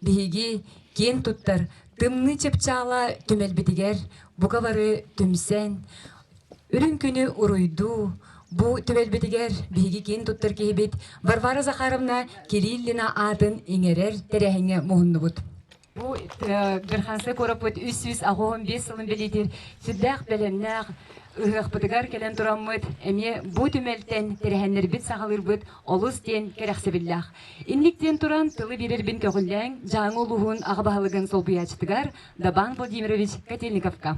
Биһиги киэн туттар тымныы чыпчаала түмэлбитигэр бука бары түмсэн, үрүҥ күнү уруйдуу, бу түмэлбитигэр биһиги киэн туттар киһибит Варвара Захаровна Кириллина аатын иҥэрэр тэрээһиҥҥэ муһуннубут. Бу Верхоянскай куораппыт 385 сылын бэлиэтиир сүрдээх бэлэмнээх ыһыахпытыгар кэлэн тураммыт, эмиэ бу түмэлтэн тэрээһиннэрбит саҕалыырбыт олус диэн кэрэхсэбиллээх. Инник диэн туран тылы биэрэрбин көҕүллээҥ Дьааҥы улууһун аҕа баһылыгын солбуйааччытыгар Дабаан Владимирович Котельниковка.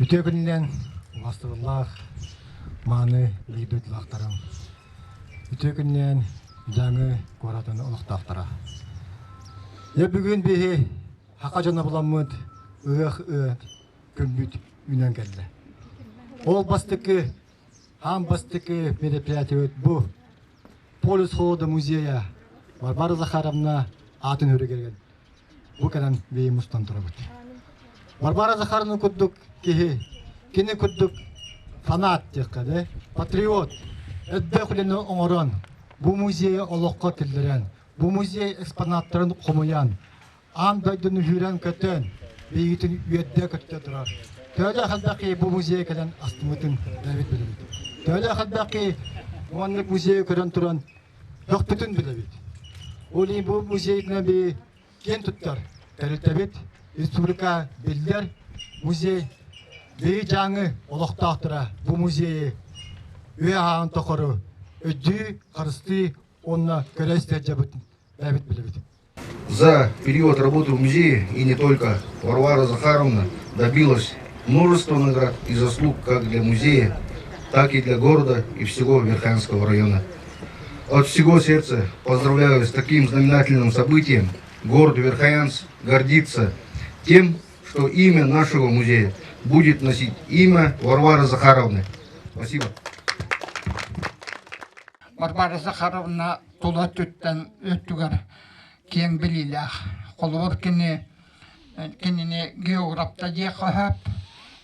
Үтүө күнүнэн убастабыллаах мааны биир дойдулаахтарым. Үтүө күнүнэн Дьааҥы куоратын олохтоохторо. Дьэ бүгүн биһи хака дьоно буламмыт ыах ыы күммүт үүнэн кэллэ. Ол бастакы, аан бастакы мероприятиебыт бу Полюс холода музея Варвара Захаровна аатын өрүгэригэр бу кэлэн бэйи мустан турабыт. Варвара Захаровна курдук киһи, кини курдук фанат диэххэ да, патриот, элбэх үлэни оҥорон, бу музейы олоххо киллэрэн, бу музей экспонаттарын хомуйан, аан дойдуну сүүрэн-көтөн, биһигитин үөрдэ-көттө турар. Төһөлөөх элбэх киһи бу музейга кэлэн астыммытын бэйэбит билэбит. Төһөлөөх элбэх киһи маннык музейы көрөн туран бөхпүтүн билэбит. Ол иһин бу музейынан би киэн туттар тэрилтэбит, республика биллэр музей биһиги Дьааҥы олохтоохторо бу музейы үйэ ааһан тохору өйдүү, харыстыы уонна көрө-истэ дьабыт бэйэбит билэбит. За период работы в музее и не только Варвара Захаровна добилась множества наград и заслуг как для музея, так и для города и всего Верхоянского района. От всего сердца поздравляю с таким знаменательным событием. Город Верхоянск гордится тем, что имя нашего музея будет носить имя Варвары Захаровны. Спасибо. Варвара Захаровна тула өттүттэн өттүгэр киэҥ билиилээх. Холобур, кини кинини географ да диэххэ сөп,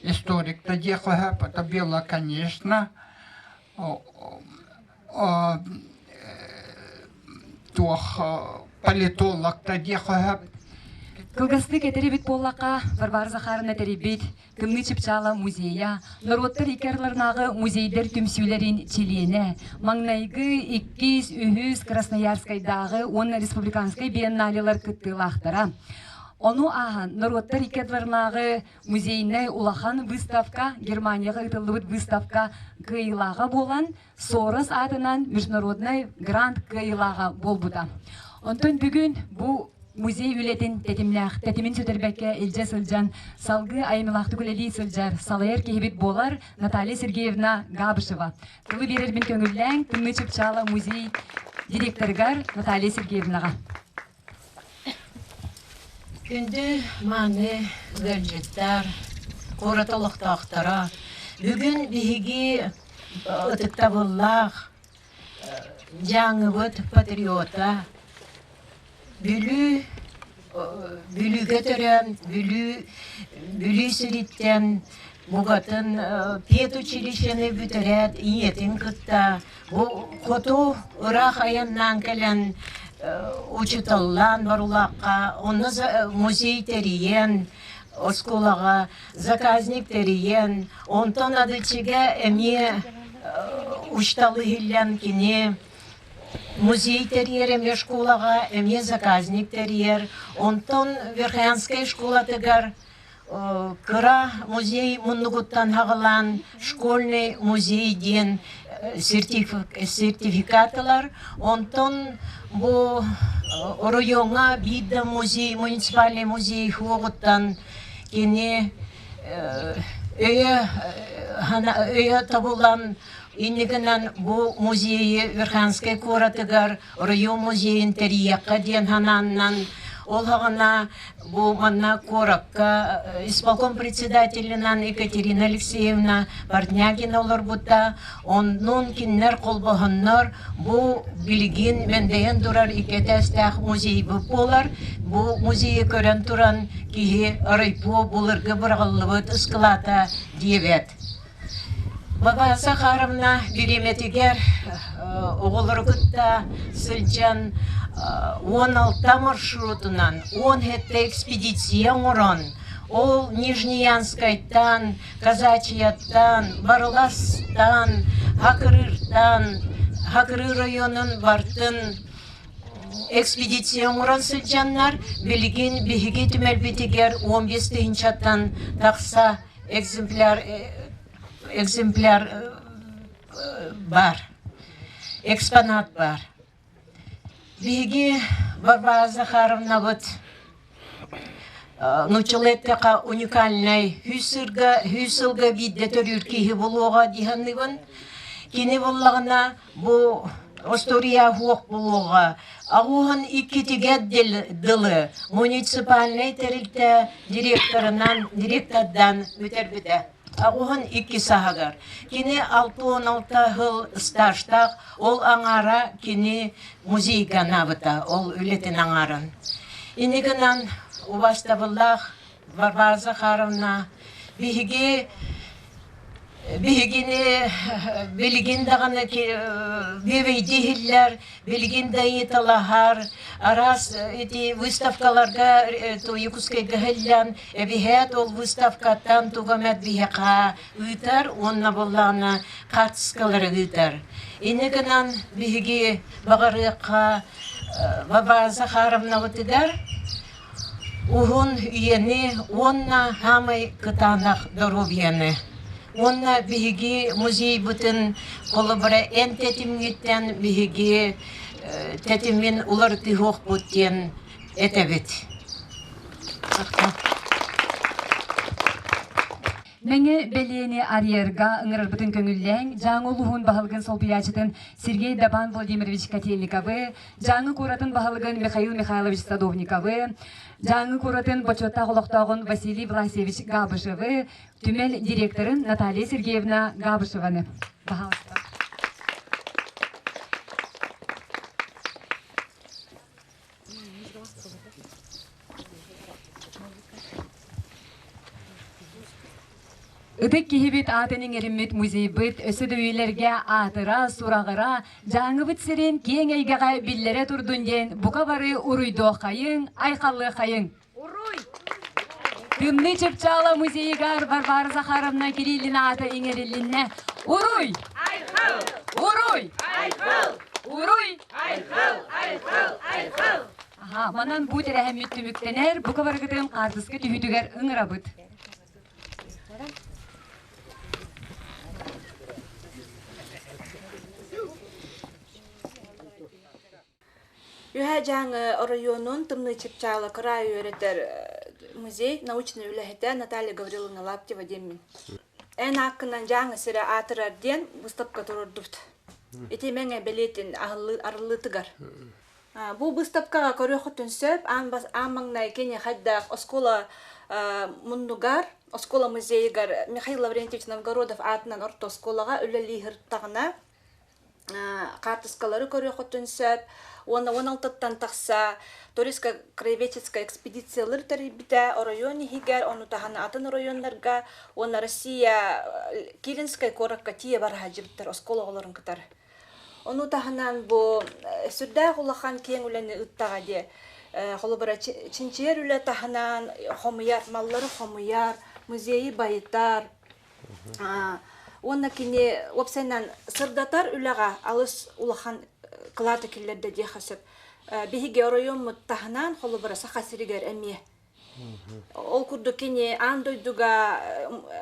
историк да диэххэ сөп, это было, конечно, туох политолог да диэххэ сөп. Кылгастык этэр эбит буоллахха, Варвара Захаровна тэрийбит Тымныы Чыпчаала музейа, норуоттар икки ардыларынааҕы музейдар түмсүүлэрин чилиэнэ, маҥнайгы, иккис, үһүс Красноярскайдааҕы уонна республиканскай биенналелар кыттыылаахтара. Ону ааһан норуоттар икки ардыларынааҕы музейнай улахан выставка Германияҕа ыытыллыбыт выставка кыайыылааҕа буолан, Сорос аатынан международнай грант кыайыылааҕа буолбута. Онтон бүгүн бу музей үлэтин тэтимнээх, тэтимин сүтэрбэккэ илдьэ сылдьан, салгыы айымньылаахтык үлэлии сылдьар, салайар киһибит буолар Наталья Сергеевна Габышева. Тылы биэрэрбин көҥүллээҥ, Тымныы Чыпчаала музей директорыгар Наталья Сергеевнаҕа. Күндү мааны ыалдьыттар, куорат олохтоохторо, бүгүн биһиги ытыктабыллаах Дьааҥыбыт патриота, Бүлүү Бүлүүгэ төрөөн, Бүлүү Бүлүү сириттэн букатын педучилищены бүтэрээт ийэтин кытта бу хоту ыраах айаннаан кэлэн учууталлаан Барулаахха онно музей тэрийэн оскуолаҕа заказник тэрийэн онтон Адычыга эмиэ учтал иһиллэн кини музей тэрийэр эмиэ школаҕа эмиэ заказник тэрийэр онтон Верхоянскай школатыгар кыра музей муннугуттан хаҕылаан школьный музей диэн сертификат ылар. Онтон бу оройуоҥҥа биир да музей, муниципальный музей суоҕуттан кини өйө өйө тобулан иннигинэн бу музейы Верхоянскай куоратыгар оройуон музейын тэрийиэххэ диэн санааннан ол хаҕана Бу манна куоракка исполком председателинэн Екатерина Алексеевна Портнягина олорбута. Оннун кинилэр холбоһоннор бу билигин мэндэйэн турар икки этээстээх музейбыт буолар. Бу музейы көрөн туран киһи райпо былыргы быраҕыллыбыт ыскылаата диэбэт. Варвара Захаровна бириэмэтигэр оҕолору кытта сылдьан 16 маршрутунан 17 экспедиция оҥорон, ол Нижнеянскайтан, Казачьяттан, Барыластан, Хакырыыртан, Хакырыы районун бартын экспедиция оҥорон сылдьаннар, билигин биһиги түмэлбитигэр 15 тыһыынчаттан тахса экземпляр экземпляр бар, экспонат бар. Биһиги Варвара Захаровнабыт нууччалыы эттэххэ уникальнай үс сылга биирдэ төрүүр киһи буолуоҕа дии саныыбын. Кини буоллаҕына бу остуоруйа суох буолуоҕа. Аҕуһун иккитигэр дылы муниципальнай тэрилтэ директорынан директордан бүтэрбитэ. Аҕуһун икки саһагар. Кини 66 сыл стажтаах, ол аҥаара кини музейга анаабыта, ол үлэтин аҥаарын. Ини гынан убастабыллаах Варвара Захаровна биһиги Биһигини билигин даҕаны бүөбэйдии иһиллэр, билигин да ыйыталаһар, араас ити выставкаларга Якутскайга иһиллэн, эбиһээт ол выставкаттан тугу эмэ биһиэхэ ыытар уонна буоллаҕына хаартыскалары ыытар. Инньэ гынан биһиги баҕарыахха Варвара Захаровнабытыгар уһун үйэни уонна саамай кытаанах доруобуйаны уонна биһиги музейбытын холобура эн тэтимҥиттэн биһиги тэтимин уларытыһыахпыт диэн этэбит. Мэҥэ бэлиэни арыйарга ыҥырарбытын көҥүллээҥ Дьааҥы улууһун баһылыгын солбуйааччытын Сергей Дабан Владимирович Котельниковы, Дьааҥы куоратын баһылыгын Михаил Михайлович Садовниковы, Дьааҥы куоратын бочуоттаах олохтооҕун Василий Власьевич Габышевы, түмэл директорын Наталья Сергеевна Габышеваны. Пожалуйста. Ытык киһибит аатын иҥэриммит музейбыт өссө да үйэлэргэ аатыра, сураҕыра, Дьааҥыбыт сирин киэҥ эйгэҕэ биллэрэ турдун диэн бука бары уруйдуоххайыҥ, айхаллыаххайыҥ! Уруй! Тымныы Чыпчаала музейыгар Варвара Захаровна Кириллина аата иҥэрилиннэ. Уруй! Айхал! Уруй! Айхал! Уруй! Айхал! Айхал! Айхал! Аха, манан бу тэрээһиммит түмүктэнэр, бука барыгытын хаартыска түһүүтүгэр ыҥырабыт. Үөһээ Дьааҥы оройуонун Тымныы Чыпчаала кыраайы үөрэтэр музей научнай үлэһитэ Наталья Гавриловна Лаптева диэммин. Эн ааккынан Дьааҥы сирэ аатырар диэн выставка туруордубут. Ити мэҥэ бэлиэтин арыллыытыгар. Бу быыстапкаҕа көрүөххүтүн сөп, аан бас аан маҥнай кини хайдах оскуола муннугар, оскуола музейыгар Михаил Лаврентьевич Новгородов аатынан орто оскуолаҕа үлэлии сырыттаҕына хаартыскалары көрүөххүтүн сөп уонна 16-ттан тахса туристско-краеведческай экспедициялар тэрийбитэ оройуон иһигэр, ону таһынан атын оройуоннарга уонна Россия Киринскай куоракка тиийэ бара сылдьыбыттар оскуола оҕолорун кытары. Ону таһынан бу сүрдээх улахан киэҥ үлэни ыыттаҕа дии. Холобура, чинчийэр үлэ таһынан хомуйар, маллары хомуйар, музейы байытар. Уонна кини уопсайынан сырдатар үлэҕэ алыс улахан кылааты киллэрдэ диэххэ сөп. Биһиги оройуоммут таһынан, холобура, Саха сиригэр эмиэ. Ол курдук кини аан дойдуга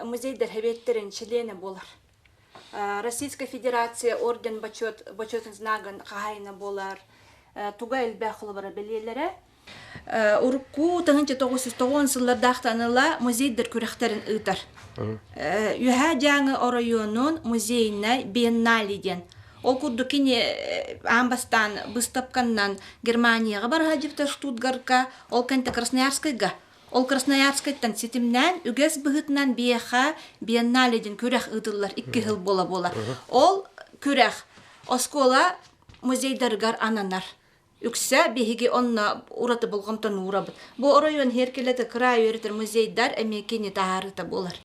музейдар сэбиэттэрин чилиэнэ буолар. Российская Федерация орден бочуот бочуотун знагын хаһаайына буолар туга элбэх холобура бэлиэлэрэ. Урукку 1990 сыллардаахтан ыла музейдар күрэхтэрин ыытар. Үөһээ Дьааҥы оройуонун музейнай биеннале диэн. Ол курдук кини аан бастаан быыстапканнан Германияҕа бара сылдьыбыта Штутгарка, ол кэнтэ Красноярскайга Ол Красноярскайтан ситимнээн, үгэс быһыытынан биэхэ биеннале диэн күрэх ыытыллар икки сыл буола-буола. Ол күрэх оскуола музейдарыгар ананар. Үксэ биһиги онно ураты болҕомтону уурабыт. Бу оройуон Херкилеты кыраай үөрэтэр музейдар эмиэ кини таһаарыыта буолар.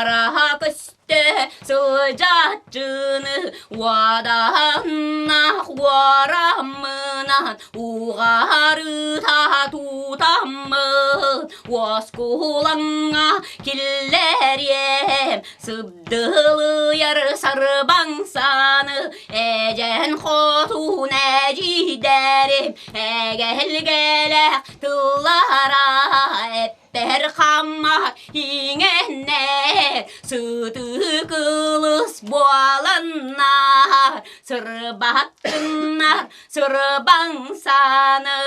Туораһа көстө сылдьааччыны уодаһыннаах уораммынан уҕарыта тутаммын уоскулаҥҥа киллэриэм сыбдылыйар сарбаҥ сааны эдьэн хотун эдьиийдэрим эгэлгэлээх тыллара эппэр хамма иҥэннэр сытыы кылыс буоланнар сырбаттыннар сырбаҥ сааны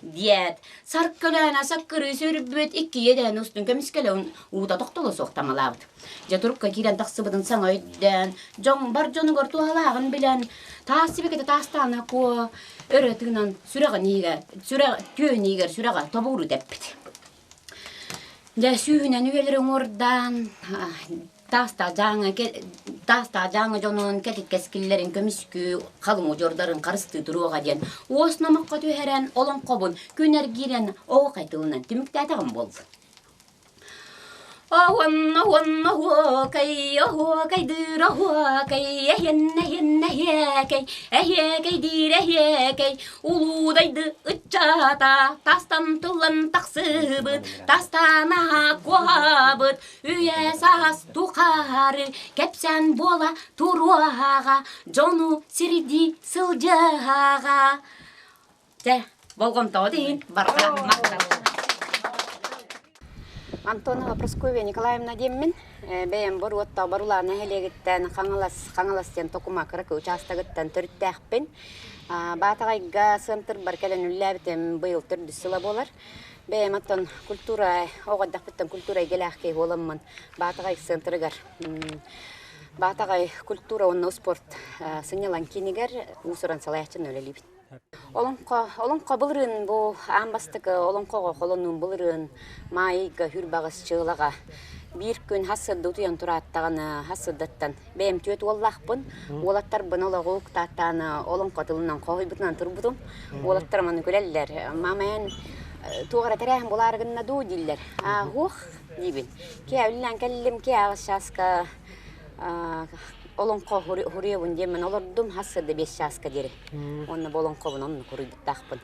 диэт саркылаана саккырыы сүрбүт иккиэдээн устун көмүскэлэ уута тохтоло суох таҥалаабыт. Дьэ турукка киирэн тахсыбытын саҥа өйдөөн, дьон бар дьонугар туһалааҕын билэн, таас сибикитэ таастаана куо өрө тыынан сүрэҕин иһигэр, сүрэх түөһүн иһигэр сүрэҕэ тобугуру тэппит. Дьэ сүүһүнэн үйэлэри уҥуордаан, таастаах дьааҥы таастаах дьааҥы дьонун кэтит кэскиллэрин көмүскүү, халыҥ удьуордарын харыстыы туруоҕа диэн уос номоххо түһэрэн олоҥхобун күн эргиирэн оһуохай тылынан түмүктээтэҕим буоллун. Оһуонна уонна оһуокай, оһуокайдыыр оһуокай, эһиэннэ эһиэннэ эһиэкэй, эһиэкэйдиир эһиэкэй, улуудайды ыччата, тастан тыллан тахсыбыт, тастан аһа куоһабыт, үйэ саас тухары кэпсээн буола туруоһаҕа, дьону сирдии сылдьыаҕа. Чэ, болҕомтоҕут иһин барҕа махтал. Антонова Прасковья Николаевна диэммин. Бэйэм Боруоттаах Барулаана нэһилиэгиттэн Хаҥалас, Хаҥалас диэн Токума кыракый учаастагыттан төрүттээхпин. Баатаҕайга сыантырбар кэлэн үлэлээбитим быйыл төрдүс сыла буолар. Бэйэм оттон культура, оҕо эрдэхпиттэн культура эйгэлээх киһи буоламмын Баатаҕай центрыгар Баатаҕай культура уонна спорт сынньалаҥ киинигэр уус-уран салайааччынан үлэлиибин. Олоҥхо, олоҥхо былырыын бу аан бастакы олоҥхоҕо холонуум былырыын маайга хүрбаҕас чыылаҕа биир күн хас сырда утуйан турааттаҕына хас сырдаттан бэйэм түөрт уоллаахпын уолаттарбын олоҕу уктааттаан олоҥхо тылынан хоһуйбутунан турбутум уолаттарым аны күлэллэр мама эн туох эрэ тэрээһин булаары гынна дуу дииллэр аа уох диибин киэ үллээн кэллим киэ аҕыс чааска олоҥхо хуруйабын диэммин олордум хас сырда биэс чааска диэри Уонна бу олоҥхобун онно хуруйбуттаахпын.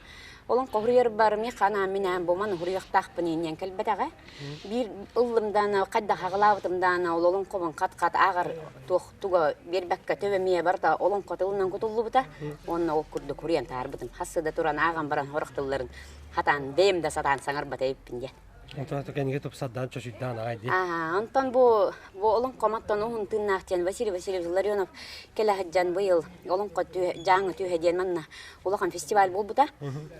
Олоҥхо хуруйарбар миэхэ анаан минээн бу маны хуруйуохтаахпын иинньэн кэлбэтэҕэ. Биир ыллым даана хайдах аҕылаабытым даана ол олоҥхобун хат-хат ааҕар туох туга биэрбэккэ төбөм ийэ барыта олоҥхо тылынан кутуллубута. Уонна ол курдук хуруйан таһаарбытым. Хас да туран ааҕан баран сорох тылларын хатаан бэйэм да сатаан саҥарбат эбиппин диэн. Онтон кэннигэ тупсардаан чочуйдаан аҕай дии. Аа, онтон бу бу олоҥхо маттан уһун тыыннаах диэн Василий Васильевич Ларионов кэлэ сылдьан быйыл олоҥхо дьааҥы түһэ диэн манна улахан фестиваль буолбута.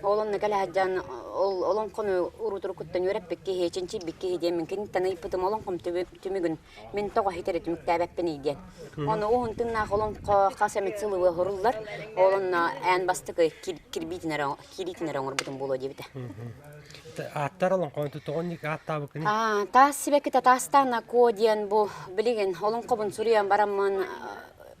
Ол онно кэлэ сылдьан ол олоҥхону урут-уруккуттан үөрэппит киһи, чинчийбит киһи диэн мин киниттэн ыйыппытым олоҥхом түмүгүн мин тоҕо ситэри түмүктээбэппиний диэн. Ону уһун тыыннаах олоҥхо хас эмит сыл уһуруллар. Ол онно аан бастакы кирбиитин эрэ киириитин эрэ оҥорбутум буолуо диэбитэ. Ааттар олоҥхону тоҕо ааттаабыккыный? Таас сибэккитэ таастаана куо диэн бу билигин олоҥхобун суруйан бараммын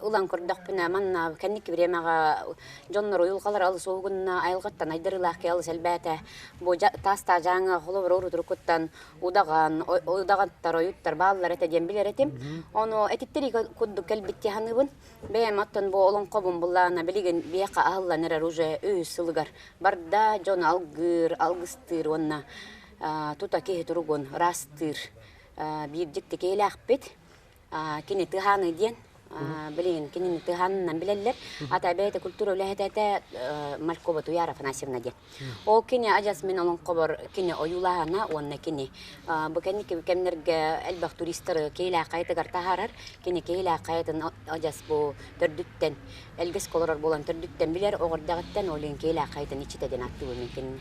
ылан көрдөхпүнэ манна кэнники бириэмэҕэ дьоннор уйулҕалара алыс уһугунна айылҕаттан айдарыылаах киһи алыс элбээтэ. Бу таастаах дьааҥы холобур урут-уруккуттан удаҕан, удаҕаттар, ойуттар бааллар этэ диэн билэр этим. Ону этиттэрии курдук кэлбит дии саныыбын. Бэйэм оттон бу олоҥхобун буллаҕына билигин биһиэхэ аһыллан эрэр уже үһүс сылыгар барда дьону алгыыр, алгыстыыр уонна тута киһи туругун ыраастыыр биир дьикти киһилээхпит. Кини Тыһааны диэн билигин кинини Тыһаанынан билэллэр. Ата бэйэтэ культура үлэһитэ этэ Малькова Туяра Афанасьевна диэн. Ол кини адьас мин олоҥхобор кини ойуулааһына уонна кини бу кэнники кэмнэргэ элбэх туристары Киһилээх хайатыгар таһаарар. Кини Киһилээх хайатын адьас бу төрдүттэн, элгэс олорор буолан төрдүттэн билэр, оҕо эрдэҕиттэн ол иһин Киһилээх хайатын иччитэ диэн ааттыыбын мин кинини.